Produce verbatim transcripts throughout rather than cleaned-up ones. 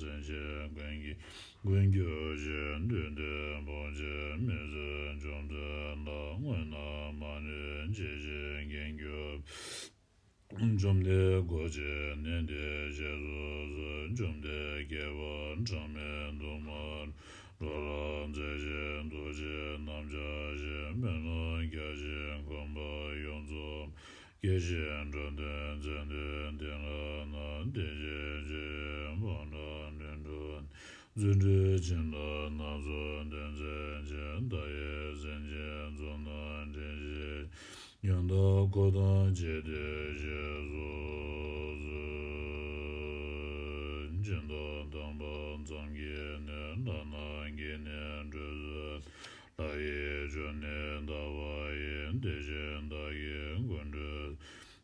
སེམས་ཅན་ཀུན་གྱི་ཀུན་གྱུར་ཅིང་། དུས་མཐའི་བུ་ཆེན་མི་བཟད་འཇོམས་མཛད་ལ། དངོས་རྣམས་མ་ལུས་འཇིགས་བྱེད་མཁན་གྱུར། བཅོམ་ལྡན་འཁོར་བཅས་ནད་འདི་གཞེས་སུ་གསོལ། བཅོམ་ལྡན་བསྐལ་པ་གྲངས་མེད་དུ་མ་འགྲོ་ལ་མཛད་ཅིང་། ཐུགས་རྗེ་རྣམ་དག་ཅིང་སྨོན་ལམ་རྒྱ་ཆེན་མཁན་པོ་ཡོངས་རྫོགས། དགེ་བཤེས་འགྲོ་དོན་མཛད་དེ་འདི་ལ་ན། བདེ་གཤེགས་མཆོད་ཡོན་ཕོ་བྲང་ནས་འགྲོ། རྫུ་འཕྲུལ་ཆེན་དང་སྣ་ཚོགས་སྟོན་མཛད་ཅིང་། མཐའ་ཡས་སེམས་ཅན་ཚོགས་རྣམས་འདྲེན་བྱེད། ཡང་དག་འཁོར་དང་བཅས་ཏེ་གཤེགས་སུ་གསོལ། སྦྱིན་བདག་དམ་པ་མཚམས་བརྒྱད་ནས། ལྷ་རྣམས་དགྱེས་ནས་བགྲོད་ཚུལ། ལྷ་ཡི་མཆོག་ནི་ཟླ་བ་ཡིན། དེ་བཞིན་བདག་གིས་མགོན་སྤྲུལ།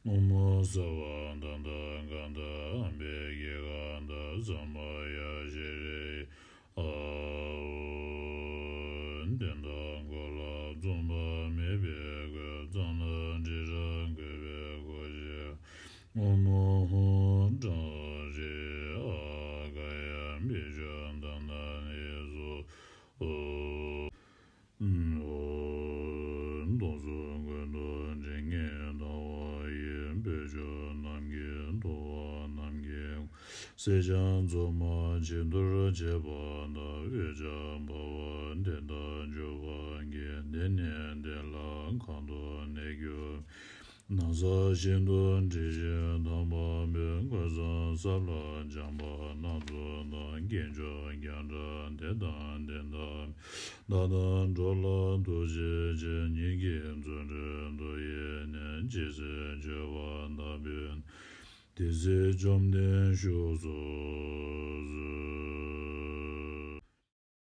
དབུ་མ་ཟབ་པ་དང་ཐང་ག་དང་། ཨམ་པའི་སྐྱེ་རྒ་དང་ཟམ་པ་ཡང་ཞེས་རེ། ཨ་ཨོ། དེ་དག་མགོ་ལ་འཛུམ་པ་མེད་པའི་སྒོས། གཙང་ལ་དྲི་བྲང་བཀོད་པའི་སྒོ་ཕྱེ། ཨོཾ་ཧཱུྃ་ཏྲཱ་ཧྲཱིཿ་ཨཱ་ག་ཡ་བི་ཤྭ་དྷཱ་ན་ནི་སྭཱ་ཧཱ། ཨོཾ། སྟོང་གསུམ་ཀུན་ཏུ་དྲི་ངད་ལྡང་བ་ཡི། བོད་ཕྱོགས་རྣམས་ཀྱི་ཐུབ་དབང་རྣམ་རྒྱལ། སེར་སྐྱ་མཚོ་མ་བྱི་དོར་བྱེད་པ་དང་། འོད་ཆགས་འབར་བ་དེ་དག་འཇོམས་པར་བགྱི། དེ་ནི་དེ་ལ་གང་དུ་གནས་གྱུར། ན་བཟའ་ཤིན་ཏུ་དྲི་ཞིམ་དང་བ་སྤོས། གོས་བཟང་ས་ལ་སྦྱངས་པ་སྣ་ཚོགས་དང་། སྐྱེས་མཆོག་རྒྱང་གྲགས་དེ་དང་ལྡན་ཐབས། བདག་དང་འགྲོགས་ལ་ཐུགས་རྗེ་ཆེ། ཉིད་ཀྱི་བརྩོན་འགྲུས་མཐུ་ཡིས་ནི། ཇི་སྲིད་སྤྱོད་པ་དག་པའི། དེ་སྲིད་བཅོམ་ལྡན་བཞུགས་སུ་